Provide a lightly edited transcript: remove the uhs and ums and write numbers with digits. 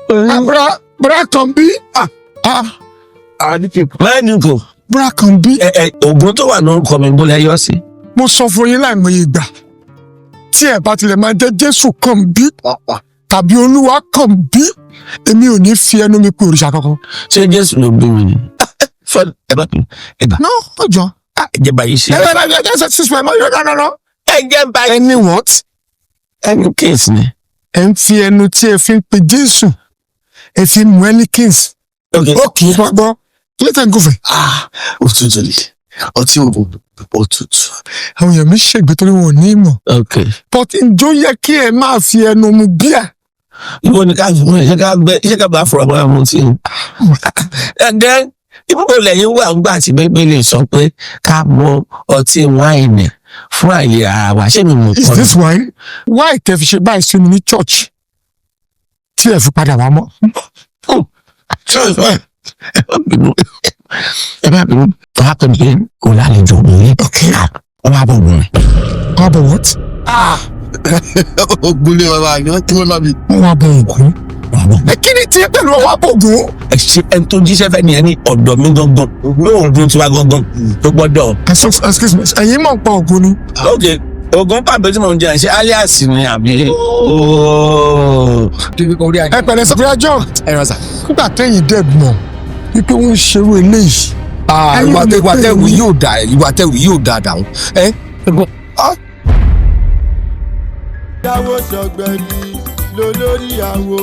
Bra bra kan bí. Ah, Báyìí kò bra kan bí. Ẹ ẹ ògùn tó wà lórúkọ mi bó lẹ yọ sí. Mo sọ fún yín láìmọye ìgbà, tí ẹ bá tilẹ̀ máa jẹ́ Jésù kan bí tàbí Olúwa kan bí, èmi ò ní fi ẹnu mi pe òrìṣà kankan. Ṣé Jésù ló bí mi ni? Fọ ẹ bá ẹ gbà. No, ọjọ́. Ẹ jẹ́ báyìí ṣe. Ẹ ẹ ẹ ẹ ẹ sísè ẹ má yọ no, no, no. Ẹ jẹ́ báyìí. Ẹni what? Ẹnu kéèsì ni. Ẹ ń fi ẹnu tí ẹ fi ń pe Jésù, ẹ fi ń mu Heineken. Ok. Ó kì í gbọ́ kí ló tẹ̀ ń gòfè. Ah, òtútù ni ọtí ògùn òtútù. Àwọn èèyàn mi ṣègbè torí wọn ò ní ìmọ̀. Ok. But ǹjọ́ yẹ kí ẹ máa fi ẹnu mu bíà? Ibo ni ká fún ẹ, ṣé ká gbẹ, ṣé ká bá fọ̀rọ̀ bá mu tí o. And then ibo lẹ́yìn wà ńgbà tí Bíbélì sọ pé ká mu ọtí wáìnì fún àìlera ara wa? Ṣé mi mú Is kọ́ ni? this wine? Why tẹ fi ṣe báyìí sí mi ní church tí ẹ fi padà wá mọ́? Ẹ má bínú, ẹ má bínú. Wọ́n á pè mí kò lálejò mi. Wọ́n á bọ̀ wọ̀n. Wọ́n á bọ̀ what? Ogun lé bàbá mi, wọ́n tí wọ́n bá mi. Wọ́n wá bọ̀ Ògún. Ẹ kí ni tiẹ̀ pẹ̀lú ọwọ́ bọ̀ Ògún? Ẹ ṣe ẹni tó jíṣẹ́ fẹ́ nìyẹn ní ọ̀dọ̀ mi gangan, lóògùn tiwa gangan tó gbọ́dọ̀. Excuse me, ẹ̀yin mọ̀ ń pa Ògún ni. Ok, oògùn pàbẹ tí mo ń jẹ, ṣe alias ni àbí? Ooo. Ẹ pẹ̀lẹ́ sọ fún John. Ẹ ràn sà. Nígbà tẹ́yìn dẹ̀ mọ̀ wípé wọ́n ń ṣerú eléyìí. Ẹ̀yin Ìwà ò lè ìwà pè tẹ̀wù mí. yóò dà, ìwà tẹ̀wù yóò dà dàrún. Ẹ Dáwọ́ sọ̀gbẹ̀rì lólórí àwo.